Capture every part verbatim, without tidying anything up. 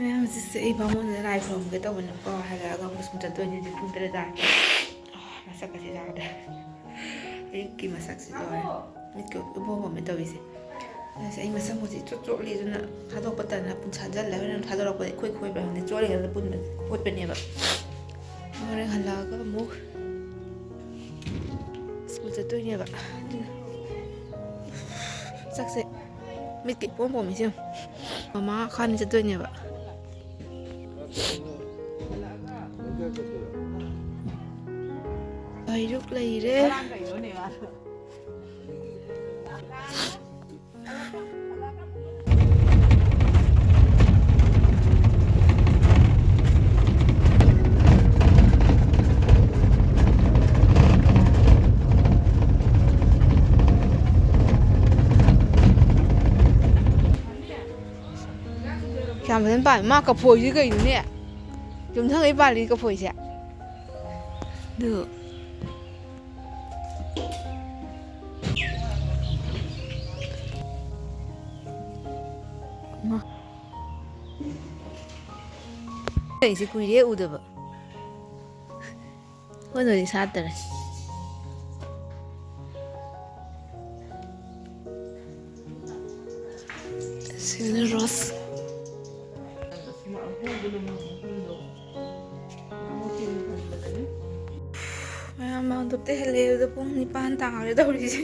ꯃꯌꯥꯝ, ꯍꯧꯖꯤꯛꯁꯦ ꯑꯩ ꯕꯥꯃꯣꯟꯗ ꯂꯥꯏ ꯈꯨꯔꯨꯝꯒꯦ ꯇꯧꯕꯅꯦꯀꯣ꯫ ꯍꯜꯂꯛꯑꯒ ꯑꯃꯨꯛ ꯁ꯭ꯀꯨꯜ ꯆꯠꯇꯣꯏꯅꯦ꯫ ꯍꯧꯖꯤꯛ ꯄꯨꯡ ꯇꯔꯦꯠ ꯇꯥꯔꯦ꯫ ꯑꯥ, ꯃꯁꯛ ꯑꯁꯤ ꯌꯥꯗ꯭ꯔꯦ꯫ ꯑꯌꯨꯛꯀꯤ ꯃꯁꯛꯁꯤ ꯂꯣꯏꯔꯦ꯫ ꯃꯤꯠꯀ ꯏꯄꯣꯝ ꯄꯣꯝꯃꯦ ꯇꯧꯔꯤꯁꯦ꯫ ꯑꯁ, ꯑꯩ ꯃꯁꯝ ꯍꯧꯖꯤꯛ ꯆꯣꯠ ꯆꯣꯠꯂꯤ, ꯑꯗꯨꯅ ꯊꯥꯗꯣꯛꯄ ꯇꯟꯅ ꯄꯨꯟ ꯁꯥꯖꯜꯂꯦ꯫ ꯍꯣꯔꯦꯟ ꯊꯥꯗꯣꯔꯛꯄꯗ ꯏꯈꯣꯏ ꯈꯣꯏꯕ꯭ꯔꯥ ꯈꯪꯗꯦ꯫ ꯆꯣꯠꯂꯤꯉꯩꯗ ꯄꯨꯟꯕ ꯈꯣꯠꯄꯅꯦꯕ꯫ ꯍꯣꯔꯦꯟ ꯍꯜꯂꯛꯑꯒ ꯑꯃꯨꯛ ꯁ꯭ꯀꯨꯜ ꯆꯠꯇꯣꯏꯅꯦꯕ꯫ ꯑꯗꯨꯅ ꯆꯥꯛꯁꯦ ꯃꯤꯠꯀ ꯏꯄꯣꯝ ꯄꯣꯝꯃꯤꯁꯦ ꯌꯦꯡꯉꯨ꯫ ꯃꯃꯥ ꯈꯥꯟ ꯆꯠꯇꯣꯏꯅꯦꯕ꯫ ꯂꯥꯏꯔꯨꯛ ꯂꯩꯔꯦ꯫ ꯌꯥꯝ ꯐꯖꯅ ꯄꯥꯜꯂꯤ꯫ ꯃꯥ ꯀꯐꯣꯏꯁꯦ ꯀꯩꯅꯣꯅꯦ? ꯌꯨꯝꯊꯪꯈꯩ ꯄꯥꯜꯂꯤ ꯀꯐꯣꯏꯁꯦ꯫ ꯑꯗꯨ ꯃꯥ꯫ ꯑꯩꯁꯦ ꯀꯨꯏꯔꯦ ꯎꯗꯕ꯫ ꯍꯣꯏ, ꯍꯧꯖꯤꯛ ꯁꯥꯠꯇꯔꯦ꯫ ꯁꯤꯅ ꯔꯣꯁ꯫ ꯃꯌꯥꯝ ꯃꯥꯡꯗꯣꯞꯇ ꯍꯜꯂꯛꯑꯦ꯫ ꯑꯗꯨꯗ ꯄꯨꯡ ꯅꯤꯄꯥꯟ ꯇꯥꯔꯦ ꯇꯧꯔꯤꯁꯦ꯫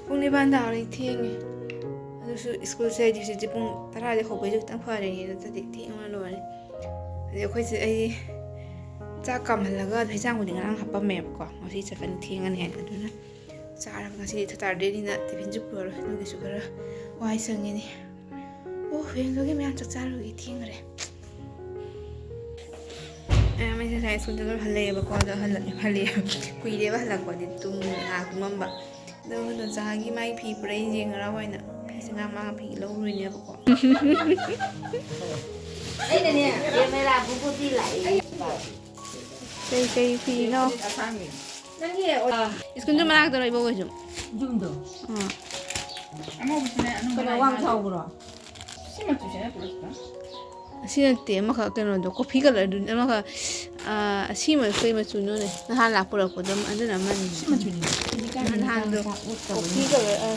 ꯄꯨꯡ ꯅꯤꯄꯥꯟ ꯇꯥꯔꯦ, ꯊꯦꯡꯉꯦ꯫ ꯑꯗꯨꯁꯨ ꯁ꯭ꯀꯨꯜꯁꯦ ꯑꯩꯗꯤ ꯍꯧꯖꯤꯛꯇꯤ ꯄꯨꯡ ꯇꯔꯥꯗꯤ ꯍꯧꯕꯩꯁꯨ ꯈꯤꯇꯪ ꯐꯔꯦꯅꯦ, ꯅꯠꯇ꯭ꯔꯗꯤ ꯊꯦꯡꯕꯅ ꯂꯣꯏꯔꯦ꯫ ꯑꯗꯩ ꯑꯩꯈꯣꯏꯁꯦ, ꯑꯩ ꯆꯥꯛ ꯀꯥꯝꯍꯜꯂꯒ ꯑꯗꯨ ꯍꯩꯖꯥꯡꯕꯨꯗꯤ ꯉꯔꯥꯡ ꯍꯥꯞꯄꯝꯃꯦꯕꯀꯣ, ꯉꯁꯤ ꯆꯠꯀꯅꯤ ꯊꯦꯡꯉꯅꯤ ꯍꯥꯏꯅ꯫ ꯑꯗꯨꯅ ꯆꯥꯔꯒ ꯉꯁꯤꯗꯤ ꯁꯇꯔꯗꯦꯅꯤꯅ ꯇꯤꯐꯤꯟꯁꯨ ꯄꯨꯔꯔꯣꯏ, ꯑꯗꯨꯒꯤꯁꯨ ꯈꯔ ꯋꯥꯏ ꯁꯪꯉꯤꯅꯤ꯫ ꯑꯣ, ꯍꯌꯦꯡꯗꯒꯤ ꯃꯌꯥꯝ ꯆꯥꯛ ꯆꯥꯔꯨꯒꯦ, ꯊꯦꯡꯈ꯭ꯔꯦ꯫ ꯃꯌꯥꯝ ꯑꯩꯁꯦ ꯉꯁꯥꯏ ꯁ꯭ꯀꯨꯜ ꯆꯠꯂꯨꯔ ꯍꯜꯂꯛꯑꯦꯕꯀꯣ, ꯑꯗꯣ ꯍꯜꯂꯛꯑꯦ, ꯍꯜꯂꯛꯑꯦ꯫ ꯀꯨꯏꯔꯦꯕ ꯍꯜꯂꯛꯄꯗꯤ, ꯇꯨꯝ-, ꯉꯥꯏꯍꯥꯛ ꯇꯨꯝꯃꯝꯕ꯫ ꯑꯗꯣ ꯅꯣꯖꯥꯒꯤ ꯃꯥꯏ ꯐꯤ ꯄꯨꯔꯛꯏꯁꯦ ꯉꯔꯥꯡ ꯑꯣꯏꯅ꯫ ꯐꯤꯁꯦ ꯉꯔꯥꯡ ꯃꯥ ꯐꯤ ꯂꯧꯔꯨꯏꯅꯦꯕꯀꯣ꯫ ꯑꯩꯅꯅꯦ, ꯀꯦꯃꯦꯔꯥ ꯕꯨꯕꯨꯗꯤ ꯂꯥꯛꯏ꯫ ꯀꯩ ꯀꯩ ꯐꯤꯅꯣ? ꯅꯪꯒꯤ, ꯑ, ꯁ꯭ꯀꯨꯜꯗꯨ ꯃꯅꯥꯛꯇꯔꯣ, ꯏꯕꯣꯛ ꯍꯣꯏꯁꯨ? ꯌꯨꯝꯗꯣ꯫ ꯑꯥ꯫ ꯑꯉꯧꯕꯁꯤꯅꯦ ꯑꯅꯧꯕ ꯀꯩꯅꯣ, ꯂꯥꯛꯏ ꯋꯥꯡ ꯃꯥꯜꯂꯦ꯫ ꯁꯥꯎꯕ꯭ꯔꯣ? ꯁꯤ ꯃꯆꯨꯁꯤꯅ ꯄꯨꯔꯛꯄ꯫ ꯑꯁꯤ ꯅꯠꯇꯦ, ꯑꯃꯈꯛ ꯀꯩꯅꯣꯗꯣ, ꯀꯣꯐꯤ ꯀꯂꯔꯗꯨꯅꯤ, ꯑꯃꯈꯛ, ꯑꯥ, ꯑꯁꯤꯃ ꯀꯩ ꯃꯆꯨꯅꯣꯅꯦ? ꯅꯍꯥꯟ ꯂꯥꯛꯄ ꯄꯨꯔꯛꯄꯗꯣ, ꯑꯗꯨꯅ ꯑꯃꯅꯤ꯫ ꯁꯤ ꯃꯆꯨꯅꯤ꯫ ꯍꯧꯖꯤꯛꯀꯥꯟꯗꯤ ꯅꯍꯥꯟꯗꯣ ꯃꯆꯥ ꯑꯣꯠꯇꯕꯅꯤ꯫ ꯀꯣꯐꯤ ꯀꯂꯔ, ꯑꯥ,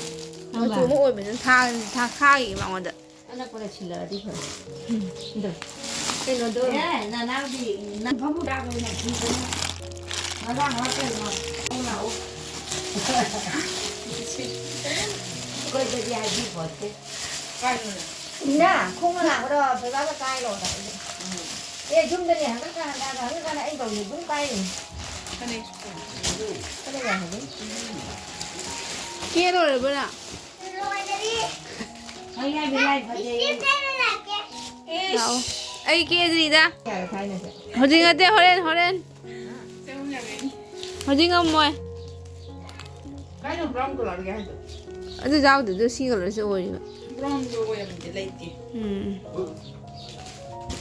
ꯈꯪꯕ꯭ꯔꯥ? ꯃꯆꯨ ꯑꯃ ꯑꯣꯏꯕꯅꯤꯅ ꯊꯥ-, ꯊꯥ-, ꯊꯥꯈꯤꯒꯦ ꯃꯉꯣꯟꯗ꯫ ꯑꯅꯛꯄꯗ ꯁꯤꯜꯂꯛꯑꯗꯤ ꯐꯔꯦ꯫ ꯎꯝ꯫ ꯑꯗꯣ ꯀꯩꯅꯣꯗꯣ꯫ ꯑꯦ, ꯅꯅꯥꯎꯗꯤ ꯅꯪ ꯐꯃꯨꯡ ꯀꯥꯕ ꯑꯣꯏꯅ ꯐꯤ ꯀꯩꯅꯣ ꯉꯔꯥꯡ ꯂꯥꯛ ꯀꯩꯅꯣ ꯂꯥꯛꯑꯣ꯫ ꯑꯩꯈꯣꯏꯗꯗꯤ ꯍꯥꯏꯕꯤꯄꯣꯠꯇꯦ꯫ ꯀꯥꯏꯗꯅꯣ? ꯏꯅꯥ, ꯈꯣꯡꯅ ꯂꯥꯛꯄꯗꯣ ꯕꯖꯥꯔꯗ ꯀꯥꯏꯔꯣ꯫ ꯎꯝ꯫ ꯑꯦ, ꯌꯨꯝꯗꯅꯦ, ꯍꯟꯒꯠꯀ ꯍꯟꯗꯥꯒ, ꯍꯟꯒꯠꯀꯥꯟꯗ ꯑꯩ ꯇꯧꯔꯤ ꯑꯗꯨꯝ ꯀꯥꯏꯔꯤꯅꯤ꯫ ꯐꯅꯦꯛ꯫ ꯀꯗꯥꯏ ꯌꯥꯏ ꯍꯥꯏꯕ? ꯀꯦ ꯂꯣꯏꯔꯕꯣ ꯅꯪ? ꯂꯣꯏꯗꯔꯤ꯫ ꯂꯥꯛꯑꯣ꯫ ꯑꯩ ꯀꯦꯗ꯭ꯔꯤꯗ꯫ ꯍꯧꯖꯤꯛ ꯅꯠꯇꯦ, ꯍꯣꯔꯦꯟ, ꯍꯣꯔꯦꯟ꯫ ꯍꯧꯖꯤꯛ ꯉꯝꯃꯣꯏ꯫ ꯀꯥꯏꯅꯣ brown colourꯒꯤ ꯍꯥꯏꯗꯣ? ꯑꯗꯨ ꯌꯥꯎꯗꯦ, ꯑꯗꯨ ꯁꯤ colourꯁꯦ ꯑꯣꯏꯔꯤꯕ꯫ Brownꯗꯣ ꯑꯣꯏꯔꯝꯗꯦ, ꯂꯩꯇꯦ꯫ ꯎꯝ꯫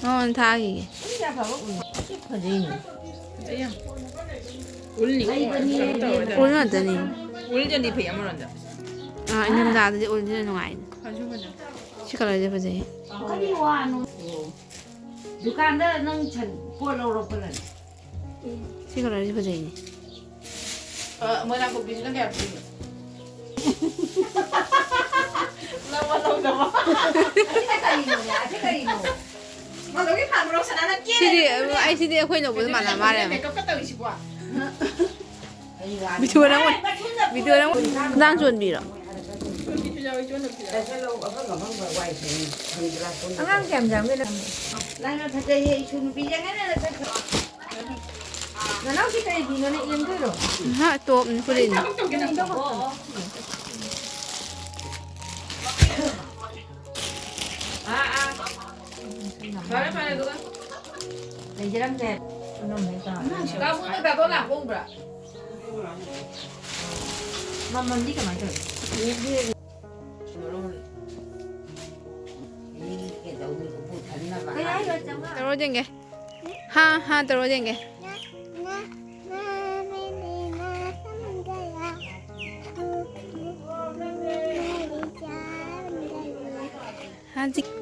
ꯅꯉꯣꯟꯗ ꯊꯥꯈꯤꯒꯦ꯫ ꯁꯤ ꯀꯌꯥ ꯐꯕ ꯎꯏ? ꯁꯤ ꯐꯖꯩꯅꯦ꯫ ꯐꯖꯩ ꯌꯥꯝ꯫ ꯎꯜꯅꯤ꯫ ꯂꯩꯕꯅꯤ꯫ ꯀꯩꯅꯣ ꯇꯧꯔꯣꯏꯗꯕꯅꯤ꯫ ꯎꯜ ꯉꯥꯛꯇꯅꯤ꯫ ꯎꯜꯗꯗꯤ ꯐꯩ ꯑꯃꯔꯣꯝꯗ꯫ ꯑꯥ, ꯏꯪꯊꯝꯊꯥꯗꯗꯤ ꯎꯜꯁꯤꯅ ꯅꯨꯡꯉꯥꯏꯅꯤ꯫ ꯐꯁꯨ ꯐꯖꯩ꯫ ꯁꯤ colourꯁꯦ ꯐꯖꯩ꯫ ꯀꯔꯤ ꯋꯥꯅꯣ? ꯗꯨꯀꯥꯟꯗ ꯅꯪ ꯁꯟ-, ꯄꯣꯠ ꯂꯧꯔꯛꯄꯅꯅꯦ꯫ ꯁꯤ colourꯁꯦ ꯐꯖꯩꯅꯦ꯫ ꯑ, ꯃꯣꯏꯔꯥꯡ ꯀꯣꯝꯕꯤꯁꯤꯅ ꯀꯌꯥ ꯄꯤꯔꯤꯅꯣ? ꯂꯧꯕ ꯂꯧꯗꯕ꯫ ꯑꯁꯤꯅ ꯀꯔꯤꯅꯣꯅꯦ? ꯑꯁꯤ ꯀꯔꯤꯅꯣ? ꯃꯗꯨꯒꯤ ꯐꯥꯟꯕ꯭ꯔꯣ ꯁꯅꯥꯅ ꯀꯦꯔꯦ ꯁꯤꯗꯤ, ꯑꯗꯨꯅꯦ꯫ ꯑꯩ ꯁꯤꯗꯤ ꯑꯩꯈꯣꯏ ꯂꯧꯕꯗ ꯀꯩꯅꯣ ꯃꯥꯟꯅ ꯃꯥꯜꯂꯦ꯫ Makeupꯀ ꯇꯧꯔꯤꯁꯤꯕꯣ? ꯀꯔꯤ ꯋꯥꯅꯣ? ꯕꯤꯗꯨ ꯅꯪ, ꯕꯤꯗꯨ ꯅꯪ ꯈꯨꯗꯥꯡ ꯆꯣꯟꯕꯤꯔꯣ? ꯆꯣꯟꯕꯤꯁꯨ ꯌꯥꯎꯏ, ꯆꯣꯟꯗꯕꯁꯨ ꯌꯥꯎꯏ꯫ ꯑꯉꯥꯡ ꯀꯌꯥꯝ ꯌꯥꯝꯒꯦ ꯅꯪ? ꯂꯥꯏꯃ ꯐꯖꯩꯌꯦ, ꯏꯁꯨ ꯅꯨꯄꯤ ꯌꯦꯡꯉꯅꯤ ꯅꯁꯛꯇꯣ꯫ ꯅꯅꯥꯎꯁꯤ ꯀꯔꯤ ꯐꯤꯅꯣꯅꯦ, ꯌꯦꯡꯗꯣꯏꯔꯣ? ꯑꯍ, topꯅꯤ, ꯐꯨꯔꯤꯠꯅꯤ꯫ ꯊꯕꯛ ꯇꯧꯒꯦ ꯅꯪ꯫ ꯑꯣ, ꯑꯣ꯫ ꯑꯥ, ꯑꯥ꯫ ꯐꯔꯦ, ꯐꯔꯦ, ꯑꯗꯨꯒ꯫ ꯂꯩꯖꯔꯝꯁꯦ꯫ ꯀꯥꯕꯨ ꯅꯣꯏ ꯕꯥꯕꯣꯛ ꯂꯥꯛꯄ ꯎꯕ꯭ꯔꯥ? ꯃꯃꯜꯗꯤ ꯀꯃꯥꯏ ꯇꯧꯏ? ꯀꯩ ꯍꯥꯏꯅꯣ, ꯆꯥꯝꯃꯉꯥ? ꯇꯧꯔꯣ ꯌꯦꯡꯒꯦ꯫ ꯍꯥ, ꯍꯥ, ꯇꯧꯔꯣ ꯌꯦꯡꯒꯦ꯫ ꯍꯥ, ꯆꯤꯛ-,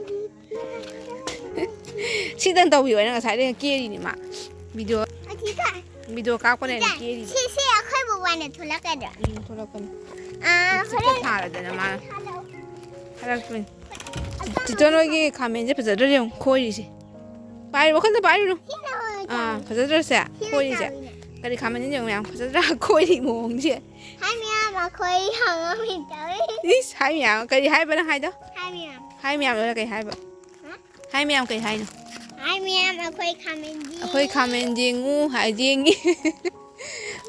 ꯁꯤꯗꯪ ꯇꯧꯕꯤꯌꯣ, ꯑꯩꯅ ꯉꯁꯥꯏꯗꯩ ꯀꯦꯔꯤꯅꯤ ꯃꯥ꯫ ꯚꯤꯗꯤꯑꯣ, ꯑꯁꯤ ꯀꯥꯏ? ꯚꯤꯗꯤꯑꯣ ꯀꯥꯞꯄꯅꯦꯅ ꯀꯦꯔꯤꯅꯤ꯫ ꯁꯤ, ꯁꯤ ꯑꯩꯈꯣꯏ ꯕꯕꯥꯅ ꯊꯣꯛꯂꯛꯀꯗ꯭ꯔꯥ? ꯎꯝ, ꯊꯣꯛꯂꯛꯀꯅꯤ꯫ ꯑꯥ, ꯁꯤꯗ ꯍꯣꯔꯦꯟ ꯊꯥꯔꯗꯅ ꯃꯥꯅ꯫ ꯊꯥꯔꯛꯑꯣ꯫ ꯊꯥꯔꯛꯇꯣꯏꯅꯤ꯫ ꯑꯆꯥ, ꯇꯤꯇꯣ ꯅꯣꯏꯒꯤ ꯈꯥꯃꯦꯟꯁꯦ ꯐꯖꯗ꯭ꯔꯥ ꯌꯦꯡꯉꯨ, ꯈꯣꯏꯔꯤꯁꯦ꯫ ꯄꯥꯏꯔꯨ, ꯋꯥꯈꯜꯗ ꯄꯥꯏꯔꯨꯅꯨ꯫ ꯁꯤꯅ ꯍꯣꯏ ꯑꯥ, ꯆꯥꯎꯋꯤ꯫ ꯐꯖꯗ꯭ꯔꯁꯦ? ꯁꯤꯅ ꯈꯣꯏꯔꯤꯁꯦ꯫ ꯆꯥꯎꯋꯤꯅꯦ꯫ ꯀꯔꯤ ꯈꯥꯃꯦꯟ ꯌꯦꯡꯉꯨ ꯃꯌꯥꯝ, ꯐꯖꯗ꯭ꯔꯥ? ꯈꯣꯏꯔꯤ ꯃꯑꯣꯡꯁꯦ꯫ ꯍꯥꯏ ꯃꯌꯥꯝ ꯑꯩꯈꯣꯏ ꯍꯪꯉꯝꯃꯤ ꯇꯧꯋꯤ꯫ ꯏꯁ, ꯍꯥꯏ ꯃꯌꯥꯝ꯫ ꯀꯔꯤ ꯍꯥꯏꯕ ꯅꯪ ꯍꯥꯏꯗꯣ? ꯍꯥꯏ ꯃꯌꯥꯝ꯫ ꯍꯥꯏ ꯃꯌꯥꯝ ꯂꯣꯏꯔ ꯀꯩ ꯍꯥꯏꯕ? ꯍꯥ? ꯍꯥꯏ ꯃꯌꯥꯝ ꯀꯩ ꯍꯥꯏꯅꯣ? ꯍꯥꯏ ꯃꯌꯥꯝ ꯑꯩꯈꯣꯏ ꯈꯥꯃꯦꯟ ꯌꯦꯡꯉꯤ꯫ ꯑꯩꯈꯣꯏ ꯈꯥꯃꯦꯟ ꯌꯦꯡꯉꯨ ꯍꯥꯏ ꯌꯦꯡꯉꯤ꯫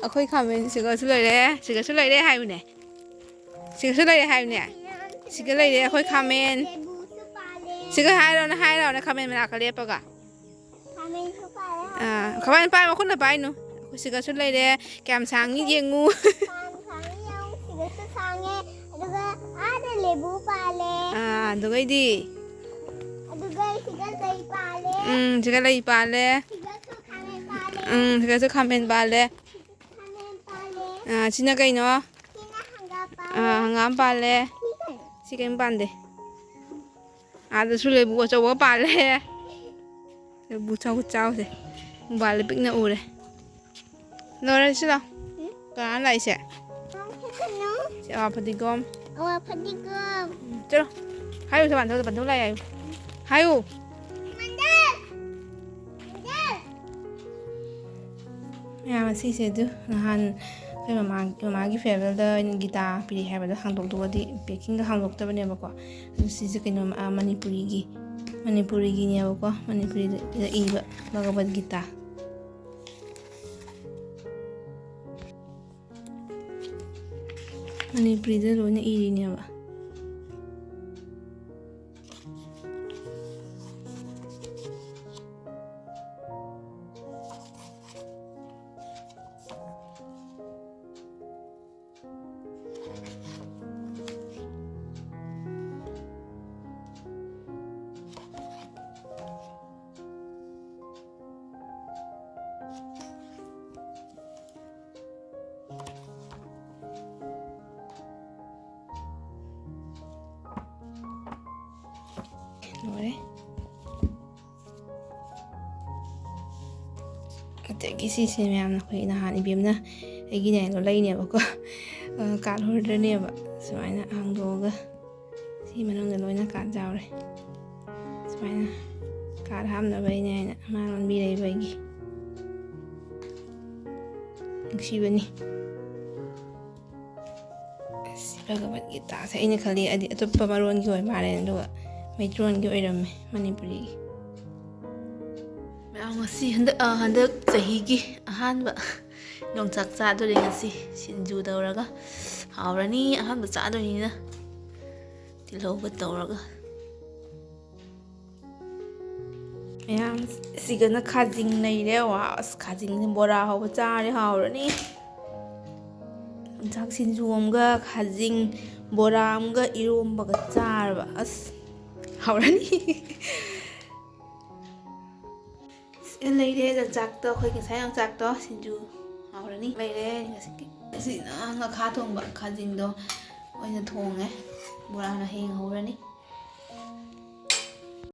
ꯑꯩꯈꯣꯏ ꯈꯥꯃꯦꯟ ꯁꯤꯒꯁꯨ ꯂꯩꯔꯦ, ꯁꯤꯒꯁꯨ ꯂꯩꯔꯦ ꯍꯥꯏꯌꯨꯅꯦ꯫ ꯁꯤꯒꯁꯨ ꯂꯩꯔꯦ ꯍꯥꯏꯌꯨꯅꯦ꯫ ꯃꯌꯥꯝ ꯁꯤꯒ ꯂꯩꯔꯦ ꯑꯩꯈꯣꯏ ꯈꯥꯃꯦꯟ꯫ ꯂꯦꯕꯨꯁꯨ ꯄꯥꯜꯂꯦ꯫ ꯁꯤꯒ ꯍꯥꯏꯔꯣꯅꯦ, ꯍꯥꯏꯔꯣꯅꯦ, ꯈꯥꯃꯦꯟ ꯃꯅꯥꯛꯇ ꯂꯦꯞꯄꯒ꯫ ꯈꯥꯃꯦꯟꯁꯨ ꯄꯥꯜꯂꯦ꯫ ꯑꯥ, ꯈꯥꯃꯦꯟ ꯄꯥꯏ, ꯃꯈꯨꯠꯅ ꯄꯥꯏꯅꯨ꯫ ꯑꯩꯈꯣꯏ ꯁꯤꯒꯁꯨ ꯂꯩꯔꯦ꯫ ꯀꯌꯥꯝ ꯁꯥꯡꯉꯤ ꯌꯦꯡꯉꯨ꯫ ꯁꯥꯡ-, ꯁꯥꯡꯉꯤ ꯌꯦꯡꯉꯨ꯫ ꯁꯤꯒꯁꯨ ꯁꯥꯡꯉꯦ꯫ ꯑꯗꯨꯒ ꯑꯥꯗ ꯂꯦꯕꯨ ꯄꯥꯜꯂꯦ꯫ ꯑꯥ, ꯑꯗꯨꯒꯩꯗꯤ? ꯑꯗꯨꯒ ꯁꯤꯗ ꯂꯩ ꯄꯥꯜꯂꯦ꯫ ꯎꯝ, ꯁꯤꯒ ꯂꯩ ꯄꯥꯜꯂꯦ꯫ ꯁꯤꯗꯁꯨ ꯈꯥꯃꯦꯟ ꯄꯥꯜꯂꯦ꯫ ꯎꯝ, ꯁꯤꯒꯁꯨ ꯈꯥꯃꯦꯟ ꯄꯥꯜꯂꯦ꯫ ꯈꯥꯃꯦꯟ ꯄꯥꯜꯂꯦ꯫ ꯑꯥ, ꯁꯤꯅ ꯀꯩꯅꯣ? ꯁꯤꯅ ꯍꯪꯒꯥꯝ ꯄꯥꯜꯂꯦ꯫ ꯑꯥ, ꯍꯪꯒꯥꯝ ꯄꯥꯜꯂꯦ꯫ ꯁꯤ ꯀꯩꯅꯣ? ꯁꯤ ꯀꯩꯝ ꯄꯥꯟꯗꯦ꯫ ꯑꯥꯗꯁꯨ ꯂꯩꯕꯨ ꯑꯆꯧꯕ ꯄꯥꯜꯂꯦ꯫ ꯂꯩꯕꯨ ꯆꯥꯎ ꯆꯥꯎꯁꯦ꯫ ꯃꯣꯕꯥꯏꯜꯗ ꯄꯤꯛꯅ ꯎꯔꯦ꯫ ꯂꯣꯏꯔꯦ ꯁꯤꯗ꯫ ꯎꯝ? ꯀꯅꯥꯅ ꯂꯥꯛꯏꯁꯦ? ꯅꯪ ꯁꯤ ꯀꯩꯅꯣ? ꯁꯤ ꯑꯋꯥ ꯐꯗꯤꯒꯣꯝ꯫ ꯑꯋꯥ ꯐꯗꯤꯒꯣꯝ꯫ ꯎꯝ, ꯆꯠꯂꯣ꯫ ꯍꯥꯏꯌꯨ ꯁꯦ, ꯄꯥꯟꯊꯧꯗ, ꯄꯥꯟꯊꯧ ꯂꯥꯛꯑꯦ ꯍꯥꯏꯌꯨ꯫ ꯍꯥꯏꯌꯨ꯫ ꯃꯥꯟꯗꯦ꯫ ꯃꯥꯟꯗꯦ꯫ ꯃꯌꯥꯝ ꯑꯁꯤꯁꯦ ꯑꯗꯨ ꯅꯍꯥꯟ ꯑꯩꯈꯣꯏ ꯃꯃꯥ-, ꯃꯃꯥꯒꯤ farewellꯗ ꯑꯩꯅ ꯒꯤꯇꯥ ꯄꯤꯔꯛꯑꯦ ꯍꯥꯏꯕꯗꯣ ꯍꯥꯡꯗꯣꯛꯇꯣꯛꯑꯗꯤ, packingꯗ ꯍꯥꯡꯗꯣꯛꯇꯕꯅꯦꯕꯀꯣ꯫ ꯑꯗꯨ ꯁꯤꯁꯦ ꯀꯩꯅꯣ, ꯑ, ꯃꯅꯤꯄꯨꯔꯤꯒꯤ, ꯃꯅꯤꯄꯨꯔꯤꯒꯤꯅꯦꯕꯀꯣ, ꯃꯅꯤꯄꯨꯔꯤꯗ ꯏꯕ ꯚꯒꯕꯠ ꯒꯤꯇꯥ꯫ ꯃꯅꯤꯄꯨꯔꯤꯗ ꯂꯣꯏꯅ ꯏꯔꯤꯅꯦꯕ꯫ ꯂꯣꯏꯔꯦ꯫ ꯑꯗꯒꯤ ꯁꯤꯁꯦ ꯃꯌꯥꯝꯅ ꯑꯩꯈꯣꯏ ꯅꯍꯥꯟ ꯏꯕꯦꯝꯅ ꯑꯩꯒꯤꯅꯦ ꯍꯥꯏꯅ ꯂꯩꯅꯦꯕꯀꯣ, card holderꯅꯦꯕ꯫ ꯁꯨꯃꯥꯏꯅ ꯍꯥꯡꯗꯣꯛꯑꯒ ꯁꯤ ꯃꯅꯨꯡꯗ ꯂꯣꯏꯅ card ꯌꯥꯎꯔꯦ꯫ ꯁꯨꯃꯥꯏꯅ card ꯍꯥꯞꯅꯕꯩꯅꯦ ꯍꯥꯏꯅ ꯃꯥ ꯂꯣꯟꯕꯤꯔꯛꯏꯕ ꯑꯩꯒꯤ꯫ ꯅꯨꯡꯁꯤꯕꯅꯤ꯫ ꯑꯁ, ꯚꯒꯕꯠ ꯒꯤꯇꯥꯁꯦ ꯑꯩꯅ ꯈꯜꯂꯤ ꯍꯥꯏꯗꯤ ꯑꯇꯣꯞꯄ ꯃꯔꯣꯟꯒꯤ ꯑꯣꯏ ꯃꯥꯜꯂꯦ, ꯑꯗꯨꯒ ꯃꯩꯇ꯭ꯔꯣꯟꯒꯤ ꯑꯣꯏꯔꯝꯃꯦ, ꯃꯅꯤꯄꯨꯔꯤꯒꯤ꯫ ꯃꯌꯥꯝ ꯉꯁꯤ ꯍꯟꯗꯛ, ꯑ, ꯍꯟꯗꯛ ꯆꯍꯤꯒꯤ ꯑꯍꯥꯟꯕ ꯌꯣꯡꯆꯥꯛ ꯆꯥꯗꯣꯔꯦ ꯉꯁꯤ, ꯁꯤꯡꯖꯨ ꯇꯧꯔꯒ꯫ ꯍꯥꯎꯔꯅꯤ, ꯑꯍꯥꯟꯕ ꯆꯥꯗꯣꯏꯅꯤꯅ꯫ ꯇꯤꯜꯍꯧꯒ ꯇꯧꯔꯒ꯫ ꯃꯌꯥꯝ, ꯁꯤꯒꯅ ꯈꯥꯖꯤꯡ ꯂꯩꯔꯦ꯫ ꯋꯥ, ꯑꯁ, ꯈꯥꯖꯤꯡꯁꯦ ꯕꯣꯔꯥ ꯍꯧꯕ ꯆꯥꯔꯦ, ꯍꯥꯎꯔꯅꯤ꯫ ꯌꯣꯡꯆꯥꯛ ꯁꯤꯡꯖꯨ ꯑꯃꯒ, ꯈꯥꯖꯤꯡ ꯕꯣꯔꯥ ꯑꯃꯒ, ꯏꯔꯣꯝꯕꯒ ꯆꯥꯔꯕ, ꯑꯁ, ꯍꯥꯎꯔꯅꯤ꯫ ꯁꯤ ꯂꯩꯔꯦ ꯌꯣꯡꯆꯥꯛꯇꯣ, ꯑꯩꯈꯣꯏ ꯉꯁꯥꯏ ꯌꯣꯡꯆꯥꯛꯇꯣ ꯁꯤꯡꯖꯨ ꯍꯥꯎꯔꯅꯤ꯫ ꯂꯩꯔꯦ ꯉꯁꯤꯒꯤ꯫ ꯁꯤꯅ ꯉꯥꯈꯥ ꯊꯣꯡꯕ, ꯈꯥꯖꯤꯡꯗꯣ ꯑꯣꯏꯅ ꯊꯣꯡꯉꯦ꯫ ꯕꯣꯔꯥꯅ ꯍꯌꯦꯡ ꯍꯧꯔꯅꯤ꯫